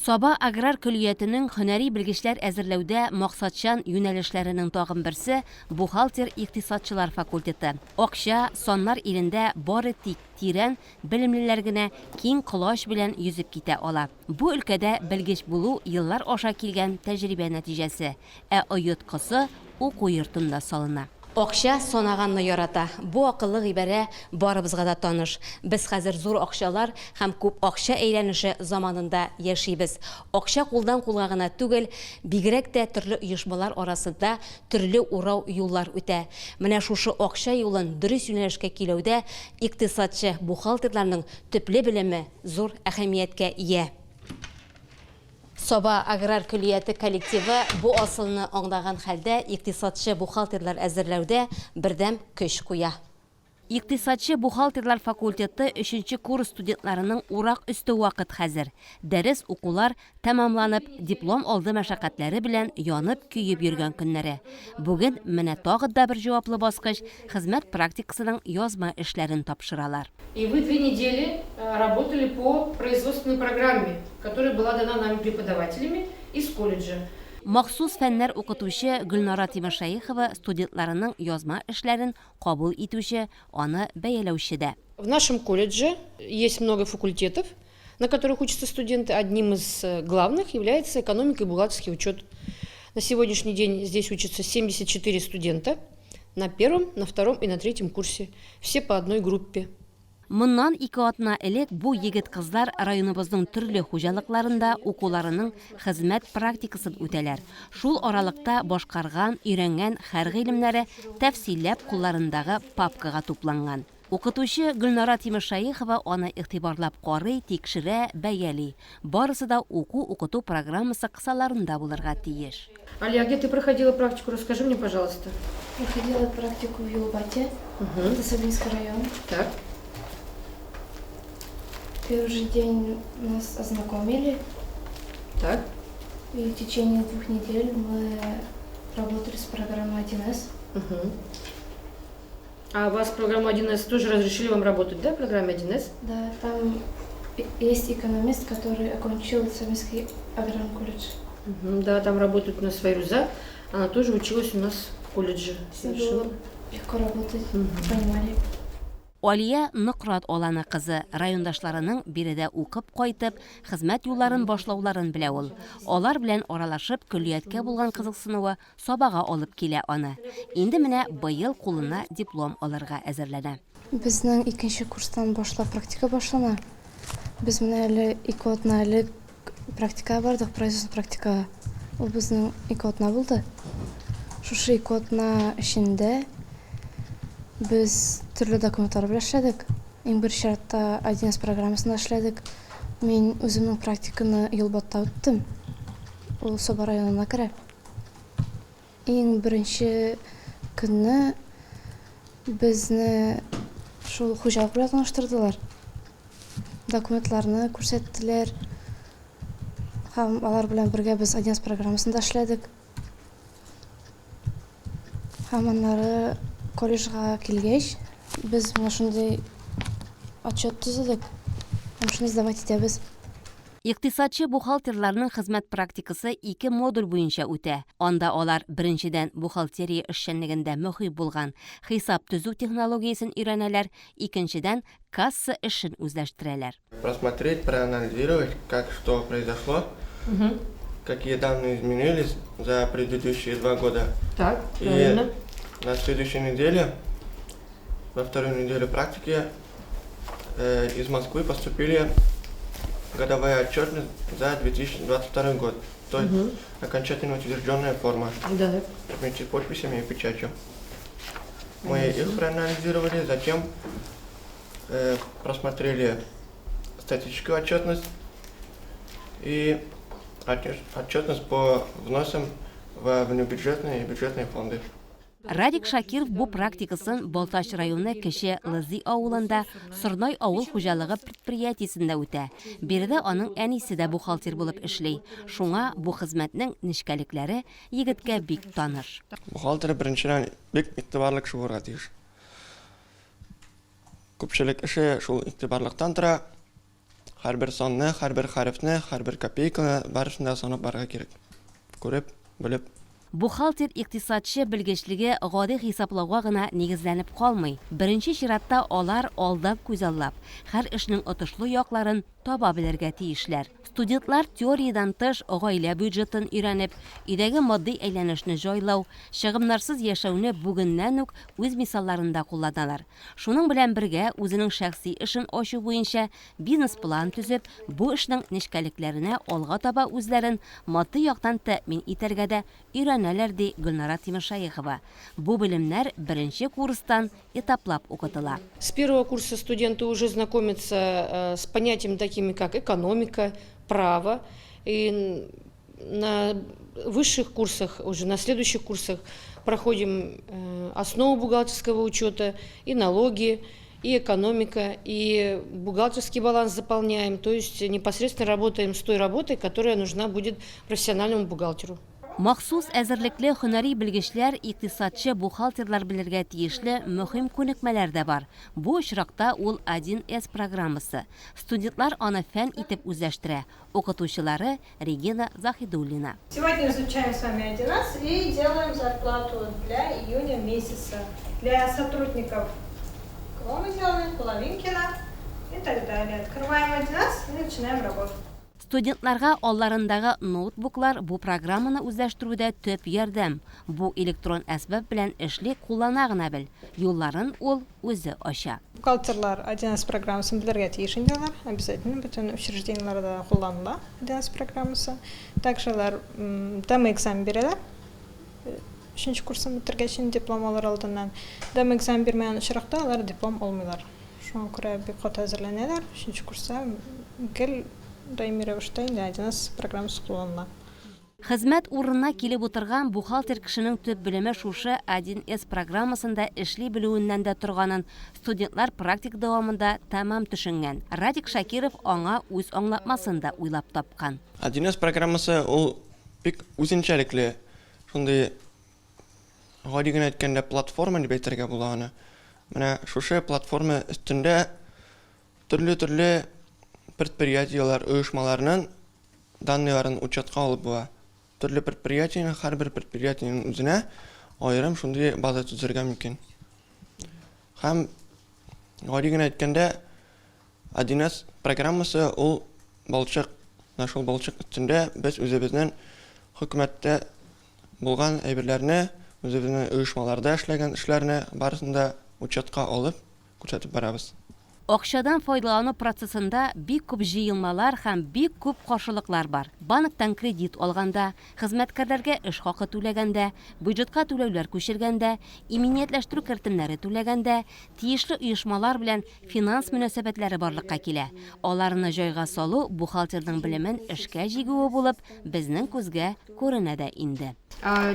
Саба аграр көллиятенең һөнәри белгечләр әзерләүдә максатчан юнәлешләренең тагын берсе, бухгалтер-икътисадчылар факультеты. Акча, саннар илендә бары тик тирән белемлеләр генә киң колач белән йөзеп китә ала. Бу өлкәдә белгеч булу еллар аша килгән тәҗрибә нәтиҗәсе, ә оеткысы уку йортында салына. Акча санаганны ярата. Бу акыллы гыйбарә барыбызга да таныш. Без хәзер зур акчалар һәм күп акча әйләнеше заманында яшибез. Акча кулдан кулга гына түгел, бигрәк тә төрле оешмалар арасында төрле урау юллар үтә. Менә шушы акча юлын дөрес юнәлешкә көйләүдә икътисадчы бухгалтерларның төпле белеме зур әһәмияткә ия. Саба аграр көллияте коллективы бу асылны аңлаган хәлдә икътисадчы-бухгалтерлар әзерләүдә бердәм көч куя. Икътисадчы-бухгалтерлар факультеты өченче курс студентларының урак өсте вакыт хәзер. Дәрес, укулар тәмамланып, диплом алды мәшәкатьләре белән янып-көеп йөргән көннәре. Бүген менә тагы да бер җаваплы баскыч, хезмәт практикасының язма эшләрен тапшыралар. И вы две недели работали по производственной программе, которая была дана нами преподавателями из колледжа. Махсус фәннәр укытучы Гөлнара Тимершәехова студентларының язма эшләрен кабул итүче, аны бәяләүче дә. В нашем колледже есть много факультетов, на которых учатся студенты. Одним из главных является экономика и бухгалтерский учет. На сегодняшний день здесь учатся 74 студента на первом, на втором и на третьем курсе. Все по одной группе. Моннан ике атна элек бу егет-кызлар районыбызның төрле хуҗалыкларында укуларының хезмәт практикасын үтәләр. Шул аралыкта башкарган, өйрәнгән һәр гыйлемнәре тәфсилләп кулларындагы папкага тупланган. Укытучы Гөлнара Тимершәехова аны игътибарлап карый, тикшерә, бәяли. Барысы да уку-укыту программасы кысаларында булырга тиеш. Алия, где ты проходила практику, расскажи мне, пожалуйста. Проходила практику в Юлбате, это Сабинский район. Так. Первый же день нас ознакомили. Так. И в течение двух недель мы работали с программой 1С. Угу. А вас программу 1С тоже разрешили вам работать, да, в программе 1С? Да, там есть экономист, который окончил Сабинский аграрный колледж. Угу, да, там работает у нас Файруза. Она тоже училась у нас в колледже. Все было легко работать, угу. понимали. Алия Нократ Аланы кызы райондашларының биредә укып кайтып, хезмәт юлларын башлауларын белә ул. Алар белән аралашып, көллияткә булган кызыксынуы Сабага алып килә аны. Инде менә быел кулына диплом алырга әзерләнә. Безнең икенче курстан башлап практика башлана. Без менә әле ике атна элек практикага бардык, производственный практикага. Ул безнең ике атна булды. Шушы ике атна эчендә без төрле документлар белән эшләдек. Иң беренче чиратта 1С программасында эшләдек. Мин үземнең практиканы Юлбатта үттем. Ул Саба районына керә. Иң беренче көнне безне шул хуҗалык белән таныштырдылар. Документларны күрсәттеләр. Һәм алар белән бергә без 1С программасында эшләдек. Һәм аннары колледжга килгәч, без менә шундый отчет төзедек һәм шуны сдавать итәбез. Икътисадчы бухгалтерларның хезмәт практикасы ике модуль буенча үтә. Анда алар, беренчедән, бухгалтерия эшчәнлегендә мөһим булган хисап төзү технологиясен өйрәнәләр, икенчедән, касса эшен үзләштерәләр. Просмотреть, проанализировать, как что произошло, какие данные изменились за предыдущие два года. Так, правильно. И на следующей неделе, во вторую неделю практики, э, из Москвы поступили годовая отчетность за 2022 год. То есть угу. окончательно утвержденная форма. Да. Вместе с подписями и печатью. Мы их проанализировали, затем э, просмотрели статическую отчетность и отчетность по взносам во внебюджетные и бюджетные фонды. Радик Шакиров бу практикасын Балтач районы Кече Лызи авылында Сорнай авыл хуҗалыгы предприятиесендә үтә. Биредә аның әнисе дә бухгалтер булып эшли. Шуңа бу хезмәтнең нечкәлекләре егеткә бик таныш. Бухгалтер беренчедән бик игътибарлы кеше булырга тиеш. Күпчелек эше шул игътибарлыктан тора. Һәрбер санны, һәрбер хәрефне, һәрбер копейканы, барысын да санап барырга кирәк. Күреп, белеп. Бухгалтер-икътисадчы белгечлеге гади хисаплауга гына нигезләнеп калмый. Беренче чиратта алар алдан күзаллап, һәр эшнең отышлы якларын таба белергә тиешләр. Студентлар теориядән тыш гаилә бюджетын өйрәнеп, өйдәге матди әйләнешне җайлау, чыгымнарсыз яшәүне бүгеннән үк үз мисалларында кулланалар. Шуның белән бергә үзенең шәхси эшен ачу буенча бизнес-план төзеп, бу эшнең нечкәлекләренә алга таба үзләрен матди яктан тәэмин итәргә дә өйрәнәләр, ди Гөлнара Тимершәехова. Бу белемнәр беренче курстан этаплап укытыла. С первого курса студенты уже знакомятся с понятиями такими, как экономика, право. И на высших курсах, уже на следующих курсах проходим основу бухгалтерского учета и налоги, и экономика, и бухгалтерский баланс заполняем. То есть непосредственно работаем с той работой, которая нужна будет профессиональному бухгалтеру. Махсус әзерлекле һөнәри белгечләр, икътисадчы бухгалтерлар белергә тиешле мөһим күнекмәләр дә бар. Бу очракта ул 1С программасы. Студентлар аны фән итеп үзләштерә. Укытучылары Регина Заһидуллина. Сегодня изучаем с вами 1С и делаем зарплату для июня месяца. Для сотрудников кого мы делаем, Половинкина и так далее. Открываем 1С и начинаем работать. Студентларга алларындагы ноутбуклар бу программаны үзләштерүдә төп ярдәм. Бу электрон әсбап белән эшли, куллана гына бел. Юлларын ул үзе ача. Бухгалтерлар 1С программасын белергә тиеш инде алар, обязательно, бөтен учреждениеләрдә кулланыла 1С программасы. Также алар демо-экзамен бирәләр. Өченче курсын бетергәч инде диплом алыр алдыннан. Демо-экзамен бирмәгән очракта алар диплом алмыйлар. Шуңа күрә бик каты әзерләнәләр. Өченче курста гел даими рәвештә инде 1С программасы кулланыла. Хезмәт урынына килеп утырган бухгалтер кешенең төп белеме шушы 1С программасында эшли белүеннән дә торганын студентлар практик дәвамында тәмам төшенгән. Радик Шакиров аңа үз аңлатмасын да уйлап тапкан. 1С программасы ул бик үзенчәлекле, шундый гади генә әйткәндә платформа дип әйтергә була аны. Менә шушы платформа өстендә төрле-төрле предприятиеләр, оешмаларның данныйларын учетка алып була. Төрле предприятиенең, һәрбер предприятиенең үзенә аерым шундый база төзергә мөмкин. Һәм гади генә әйткәндә, 1С программасы ул балчык. Менә шул балчык өстендә без үзебезнең хөкүмәттә булган әйберләрне, үзебезнең оешмаларда эшләгән эшләрне барысын да учетка алып күрсәтеп барабыз. Акчадан файдалану процессында бик күп җыелмалар һәм бик күп каршылыклар бар. Банктан кредит алганда, хезмәткәрләргә эш хакы түләгәндә, бюджетка түләүләр күчергәндә, иминиятләштерү кертемнәре түләгәндә, тиешле оешмалар белән финанс мөнәсәбәтләре барлыкка килә. Аларны җайга салу бухгалтерның белемен эшкә җигүе булып, безнең күзгә күренә дә инде. А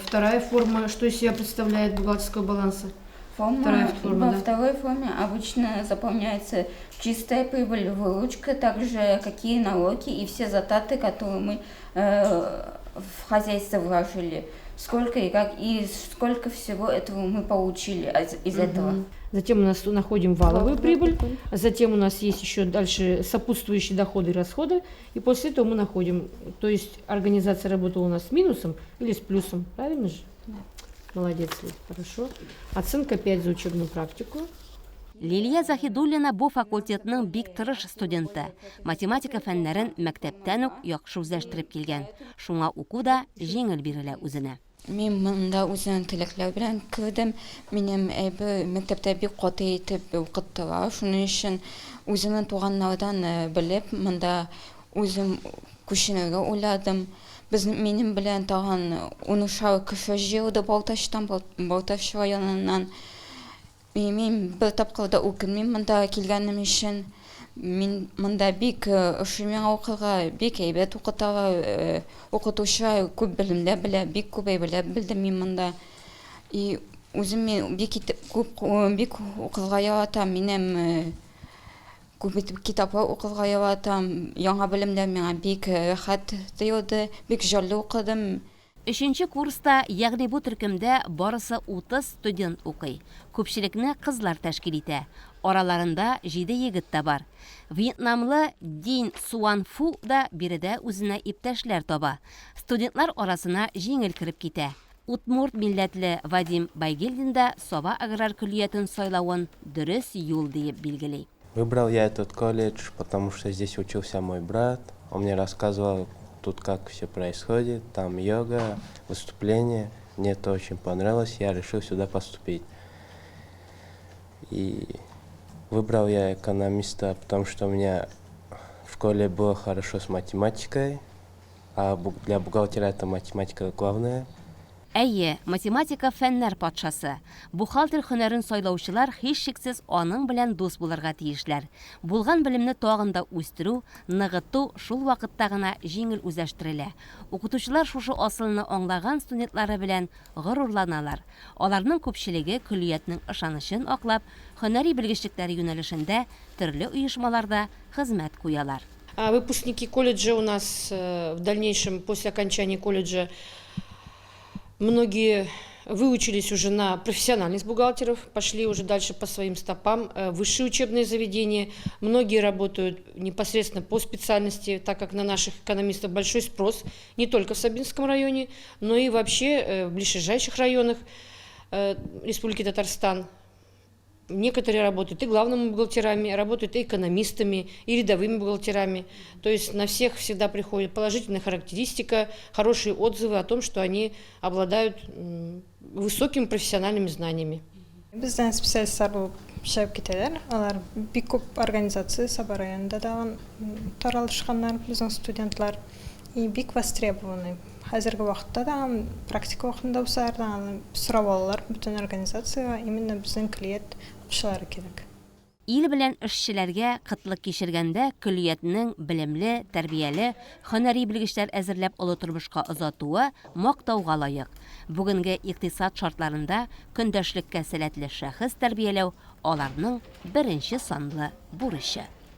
вторая форма, что из себя представляет бухгалтерского баланса? Форма, Вторая форма, во да. второй форме обычно заполняется чистая прибыль, выручка, также какие налоги и все затраты, которые мы в хозяйство вложили. Сколько и как, и сколько всего этого мы получили из этого. Затем у нас находим валовую прибыль, затем у нас есть еще дальше сопутствующие доходы и расходы, и после этого мы находим, то есть организация работала у нас с минусом или с плюсом, правильно же? Да. Молодец, Лид, хорошо. Оценка 5 за учебную практику. Лилия Заһидуллина бу факультетның бик тырыш студенты. Математика фәннәрен мәктәптән үк яхшы үзләштереп килгән. Шуңа уку да җиңел бирелә үзенә. Мин монда үземнең теләкләр белән кердем. Минем әйбер мәктәптә бик каты итеп укыттылар. Шуның өчен үземнең туганнардан белеп, монда үзем күченергә уйладым. Без минем белән тагын унышар кеше җыелды Балтачтан, Балтач районыннан. Мин бер тапкыр да үкенмим монда килгәнем өчен. Мин монда бик ошый миңа укырга, бик әйбәт укыталар, укытучылар күп белемнәр белә, бик күп әйберләр белдем мин монда. И үзем мин бик итеп күп бик укырга яратам. Минем күп итеп китаплар укырга яратам. Яңа белемнәр миңа бик рәхәт тоелды, бик җайлы укыдым. Өченче курста, ягъни бу төркемдә барысы 30 студент укый. Күпчелекне кызлар тәшкил итә. Араларында җиде егет тә бар. Вьетнамлы Дин Суан Фу да биредә үзенә иптәшләр таба. Студентлар арасына җиңел кереп китә. Удмурт милләтле Вадим Байгилдин да Саба аграр көллиятен сайлавын дөрес юл диеп билгели. Выбрал я этот колледж, потому что здесь учился мой брат. Он мне рассказывал тут, как все происходит, там йога, выступления. Мне это очень понравилось, я решил сюда поступить. И выбрал я экономиста, потому что у меня в школе было хорошо с математикой, а для бухгалтера это математика главное. Әйе, математика фәннәр патшасы. Бухгалтер һөнәрен сайлаучылар һичшиксез аның белән дус булырга тиешләр. Булган белемне тагын да үстерү, ныгыту шул вакытта гына җиңел үзләштерелә. Укытучылар шушы асылны аңлаган студентлары белән горурланалар. Аларның күпчелеге көллиятнең ышанычын аклап, һөнәри белгечлекләре юнәлешендә төрле оешмаларда хезмәт куялар. Выпускники колледжа у нас в дальнейшем, после окончания колледжа, многие выучились уже на профессиональных бухгалтеров, пошли уже дальше по своим стопам в высшие учебные заведения. Многие работают непосредственно по специальности, так как на наших экономистов большой спрос не только в Сабинском районе, но и вообще в ближайших районах Республики Татарстан. Некоторые работают и главными бухгалтерами, работают и экономистами, и рядовыми бухгалтерами. То есть на всех всегда приходит положительная характеристика, хорошие отзывы о том, что они обладают высокими профессиональными знаниями. Бездән специалистлар булып чыгып китәләр. Алар бик күп организация Саба районында да таралышканнар безнең студентлар. И бик востребованы. Хәзерге вакытта да практика вакытында булсалар да аны сорап алалар бөтен организациягә именно безнең көллият укучылары кирәк. Ил белән эшчеләргә кытлык кичергәндә көллиятнең белемле, тәрбияле, һөнәри белгечләр әзерләп олы тормышка озатуы мактауга лаек. Бүгенге икътисад шартларында көндәшлеккә сәләтле шәхес тәрбияләү аларның беренче санлы бурычы.